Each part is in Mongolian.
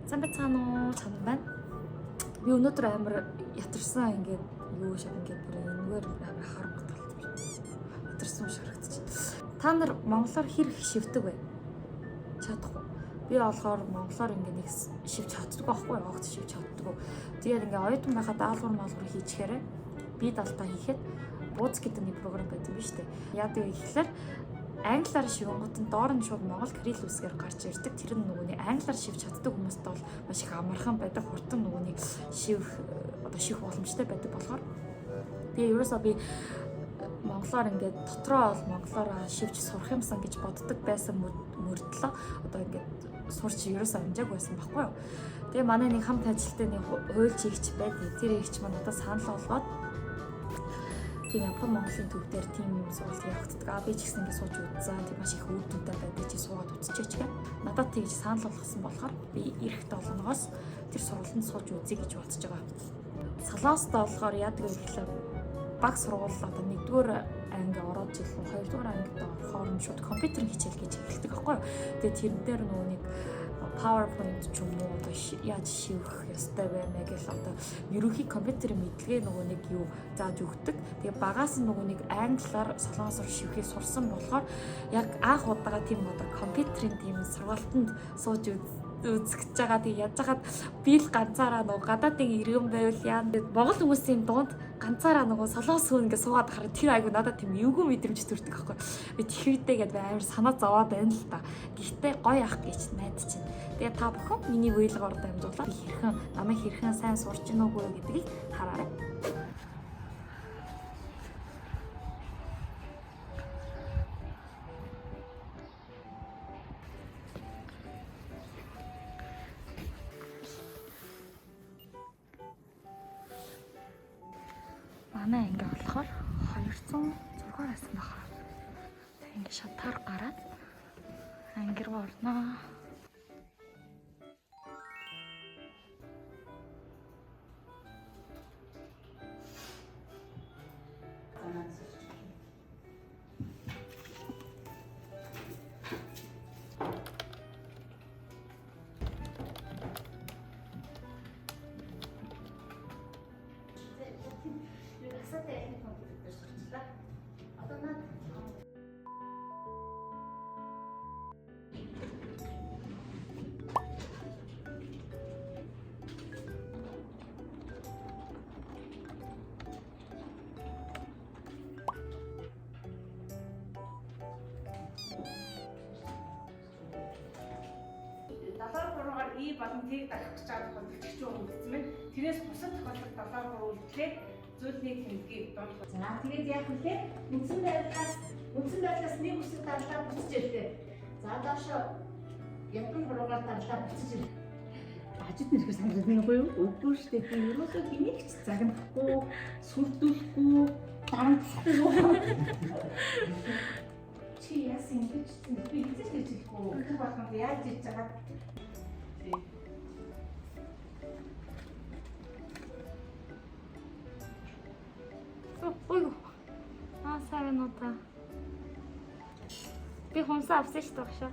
Сайн байцгаана уу? Чанар байна. Би өнөөдөр амар ятарсан, ингээд юу шиг ингээд бүр энэгээр амар харанг талд ятарсан шарагдчих. Та нар монголоор хэр их шивдэг вэ? Чадахгүй. Би болохоор монголоор ингээд нэг шивж чаддаггүй байхгүй юу? Огт шивж чаддаггүй. Тэгээд ингээд оюутан байхад даалгавар маалгавар хийчихээрээ би далтаа хийхэд бууз гэдэг нэг програм байдаг юм биш үү? Яадаг вэ гэхлээр англиар шивэнгут нь доор нь шууд монгол кирилл үсгээр гарч ирдэг. Тэр нь нөгөөний англиар шивж чаддаг хүмүүст бол маш их амархан байдаг. Хурдан нөгөөний шивх, одоо шивх боломжтой байдаг болохоор би ерөөсөө би монголоор ингээд дотроо бол монголоор шивж сурах юмсан гэж боддог байсан мөрдлөө одоо ингээд сурч ерөөсөө амжаагүй байсан байхгүй юу. Тэгээ манай нэг хамт ажилтны нэг хуульч игч байдаг. Тэр игч маань надад санал болгоод тийм Япон Монголын төв дээр тийм сургалт явагддаг. Аа, би ч гэсэн ингээд сууж үзсэн. Тийм маш их үр дүнтэй байдаг, чи суугаад үзчихээч гэх. Надад тэгж санал болгосон болохоор би ирэх 7 хоногоос тэр сургалтанд сууж үзье гэж бодож байгаа. Солонгост болохоор яадаг вэ гэхлээр баг сургууль одоо нэгдүгээр анги ороод жилүү, хоёрдугаар ангид орохоор нь шууд компьютерийн хичээл гэж эхэлдэг байхгүй юу. Тэгээ тэрэн дээр нөгөө нэг PowerPoint ч юм уу, одоо яаж шивэх ёстой вэ мэ гэл одоо ерөнхий компьютерийн мэдлэгээ нөгөө нэг юу зааж өгдөг. Тэгээ багаас нь нөгөө нэг англиар, солонгосоор шивхийг сурсан болохоор яг анх удаага тийм одоо компьютерийн тийм сургалтанд сууж үзэх гэж байгаа. Тэг яаж хаад би л ганцаараа нөгөө гадаадын иргэн байвал яа. Монгол хүмүүсийн дунд ганцаараа нөгөө солонгос хүн ингээ суугаад хараа, тэр айгу надад тийм эвгүй мэдрэмж төрдөг байхгүй. Би тэхвэдэ гэдээ амар санаа зовоод байна л та. Гэхдээ гоё ах гэж найдаж чинь. Тэгээ та бүхэн миний vlog-оор дамжуулаад би хэрхэн намайг хэрхэн сайн сурч гинэ үгүй юу гэдгийг хараарай. Манай анги болохоор 206 байсан баха. Тэг ингээ шатаар гараад анги руу орноо. Асаатай эхний компьютер дээр сурчлаа. Одоо наад 73-аар И болон Т-г дагах гэж байгаа тохиолдолд ч үлдсэн байна. Тэрнээс бусад тохиолдолд 73 үлдлээ. Зүйлний тэмдгийг дунд. За, тэгээд яах вэ? Үндсэн байдлаас нэг үсэг дарлаа, буцаж ирлээ. За, доошо ятан хуруугаар дарлаа, буцаж ирлээ. Ажид нэрхэр санагдана юу? Үгүй шүү дээ. Би ерөөсөө хэнийг ч загнахгүй, сүрдүүлэхгүй, дарамтлахгүй. Чи яасан юм бэ? Би хэзээ ч гэж хэлэхгүй. Өдөр болгонд яаж хийж байгаа? Тий. Ой. Аа, сайн уу та. Би хумсаа авсан шүү дээ багшаа.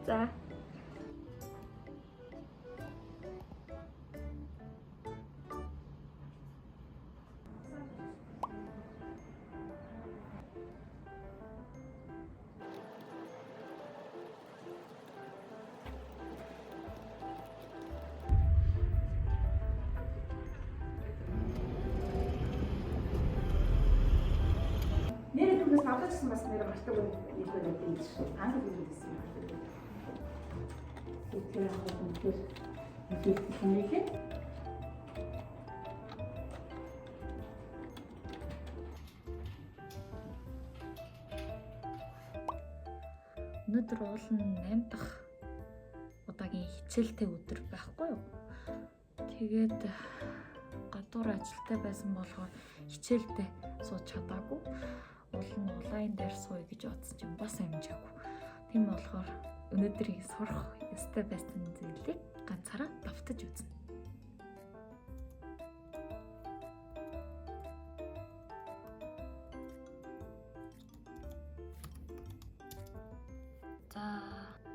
За. Нэрээ түүнээс одоо ч гэсэн бас нэрээ мартаг нэг нэг юм шиг. Англи хэл гэсэн юм мартаг. Тэгэхээр яг үнэхээр нөлөөлөх юм лээ. Өнөөдөр уул нь 8 дахь удаагийн хичээлтэй өдөр байхгүй юу? Тэгээд гадуур ажилтай байсан болохоор хичээлдээ сууж чадаагүй. Уул нь онлайн дээр сууя гэж бодсон чинь бас амжаагүй. Тийм болохоор өнөөдрийн сурах ёстой байсан зүйлийг ганцаараа давтаж үзнэ. За,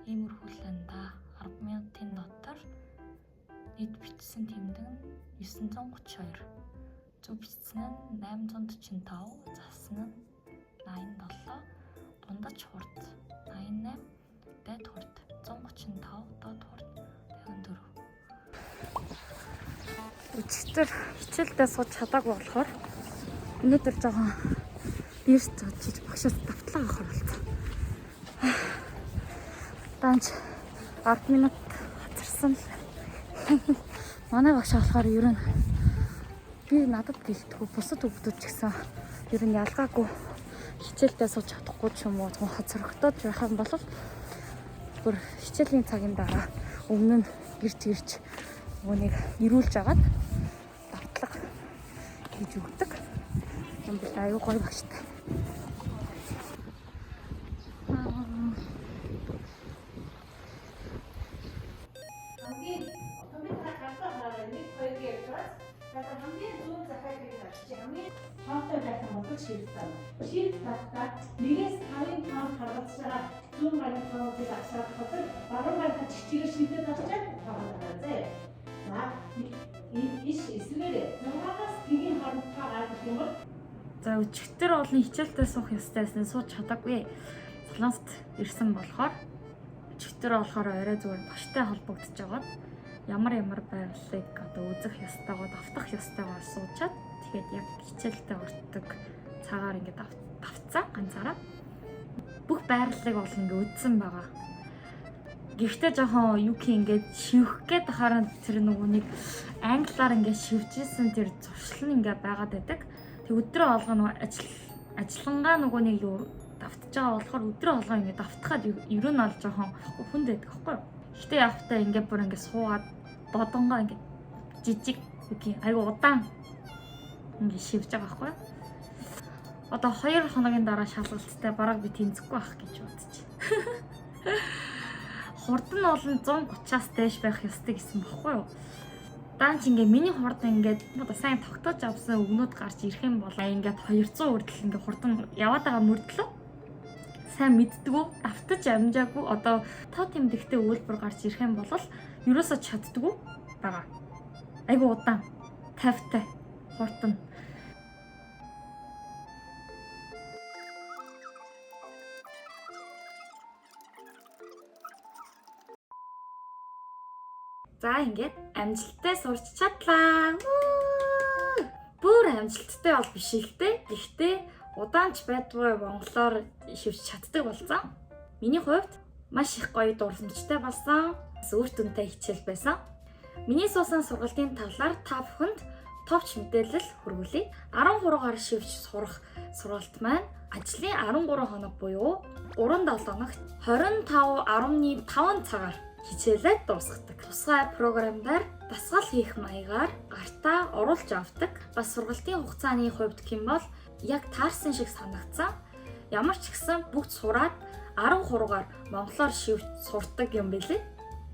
иймэрхүү л энэ да. Нийт бичсэн тэмдэг нь 932. Зөв бичсэн нь 845, зассан нь 87, дундаж хурд 88, дээд хурд 135, доод хурд 54. Өчигдөр хичээлдээ сууж чадаагүй болохоор өнөөдөр жоохон эрт очиж багшаас давтлага авахар болсон. Данч 10 минут хоцорсон л. Манай багш болохоор ер нь би надад гэлтгүй бусад хүүхдүүд ч гэсэн ер нь ялгаагүй хичээлдээ сууж чадахгүй ч юм уу зөвхөн хоцрогдоод байх юм бол бүр хичээлийн цагийн дараа өмнө нь гэрч ирж нөгөө нэг эрүүлж агаад давтлага хийж өгдөг. Юм бил аюу гоё багштай. Хамгийн компьютер гартаа хараа 1 2 гэж явж байгаа. Тэгэхээр хамгийн зүүн захиаг хэрэг авчи хамгийн тоотой байх юм бол shift дарна. Shift дарахтаа 1-ээс 5-ын тоонд харгалзаж байгаа зүүн гарын тоонуудыг авсаад хотод баруун гараа чигчээр шийдээд авчаад тоогоо дараа заяа. За иш эсвэрээ 6-аас 1-ийн хооронд тоо гарах юм бол За өчигдөр олон хичээлдээ суух ёстойсэн сууж чадаагүй. Солонгост ирсэн болохоор өчигдөр болохоор орой зүгээр багштай холбогдож байгаад ямар ямар байрлалыг одоо үзэх ёстойгоо давтах ёстойгоо суучаад тэгээд яг хичээлдээ ордог цагаар ингээд давтсан ганцаараа. Бүх байрлалыг бол ингээд үзсэн байгаа. Гэхдээ жоохон юу гэх ингээд шивэх гээд ахаараа тэр нөгөө нэг англиар ингээд шивжсэн тэр зуршил нь ингээд байгаад байдаг. Тэг өдрөө болгоо нөгөө ажиллангаа нөгөө нэг юу давтж байгаа болохоор өдрөө болгоо ингээд давтахад ер нь бол жоохон хүнд байдаг байхгүй юу? Гэхдээ яг та ингээд бүр ингээд суугаад бодонгоо ингээд жижиг үгүй айгу удаан ингээд шивж байгаа байхгүй юу? Одоо 2 хоногийн дараа шалгалттай бараг би тэнцэхгүй байх гэж бодож байна. Хурд нь бол 130-аас дээш байх ёстой гэсэн багхгүй юу? Даанч ингээ миний хурд ингээд одоо сайн тогтоож авсан өгнүүд гарч ирэх юм бол ингээд 200 хүртэл ингээ хурдан яваад байгаа мөрдлөө сайн мэддгүү, давтаж амжаагүй одоо тоо тэмдэгтэй өгүүлбэр гарч ирэх юм бол ерөөсөө чаддгүй байгаа. Айгу удаан 50-тай хурдан. За ингээд амжилттай сурч чадлаа. Бүр амжилттай бол биш л дээ. Гэхдээ удаанч байдгүй монголоор шивж чаддаг болсон. Миний хувьд маш их гоё дурсамжтай болсон. Үр дүнтэй хичээл байсан. Миний суусан сургалтын талаар та бүхэнд товч мэдээлэл хүргүүлье. 13-аар шивж сурах сургалт маань ажлын 13 хоног буюу 3-7 хоногт 25.5 цагаар хичээлээ дуусгадаг. Тусгай програмдаар дасгал хийх маягаар гартаа оруулж авдаг. Бас сургалтын хугацааны хувьд гэх юм бол яг таарсан шиг санагдсан. Ямар ч гэсэн бүгд сураад 13-аар монголоор шивж сурдаг юм билээ.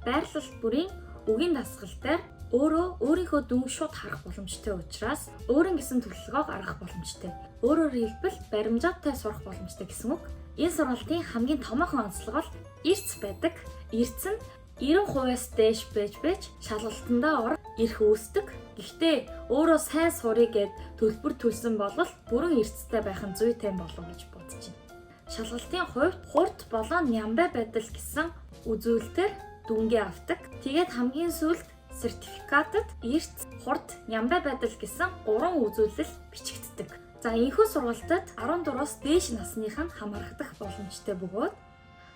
Байрлал бүрийн үгийн дасгал дээр өөрөө өөрийнхөө дүнг шууд харах боломжтой учраас өөрийн гэсэн төлөвлөгөө гаргах боломжтой. Өөрөөр хэлбэл баримжаатай сурах боломжтой гэсэн үг. Энэ сургалтын хамгийн томоохон онцлог бол эрц байдаг. Эрц нь 90%-аас дээш байж шалгалтандаа орох эрх үүсдэг. Гэхдээ өөрөө сайн сурыг гэд төлбөр төлсөн бол бүрэн эрсдэлтэй байх нь зүйтэй болов гэж бодож байна. Шалгалтын хувьд хурд болон нямбай байдал гэсэн үзүүлэлтээр дүнгээ авдаг. Тэгээд хамгийн сүүлд сертификатад эрт, хурд, нямбай байдал гэсэн 3 үзүүлэл бичигддэг. За энэхүү сургалтад 14-аас дээш насных нь хамаарагдах боломжтой бөгөөд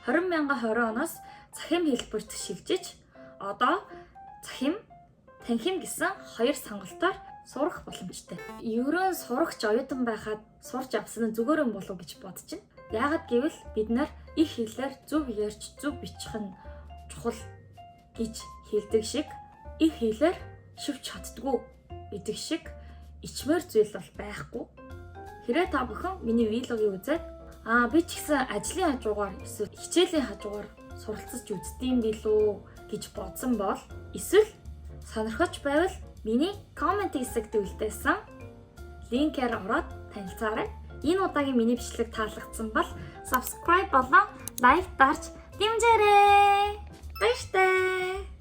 2020 оноос цахим хэлбэрт шилжиж одоо цахим, танхим гэсэн хоёр сонголтоор сурах боломжтой. Ерөн сурагч оюутан байхад сурч авсан нь зүгээр юм болов гэж бодож байна. Яагаад гэвэл бид нар их хэлээр зөв ярьж зөв бичих нь чухал гэж хэлдэг шиг их хэлээр шивч чаддгүй гэдэг шиг ичмээр зүйл бол байхгүй. Хэрэг та бүхэн миний влогийг үзээд би ч гэсэн ажлын хажуугаар эсвэл хичээлийн хажуугаар суралцаж үздэм билүү гэж бодсон бол эсвэл сонирхож байвал миний коммент хэсэгт үлдээсэн линкээр ороод танилцаарай. Энэ удаагийн миний бичлэг таалагдсан бол subscribe болон лайк дарж дэмжээрэй. Баяртай.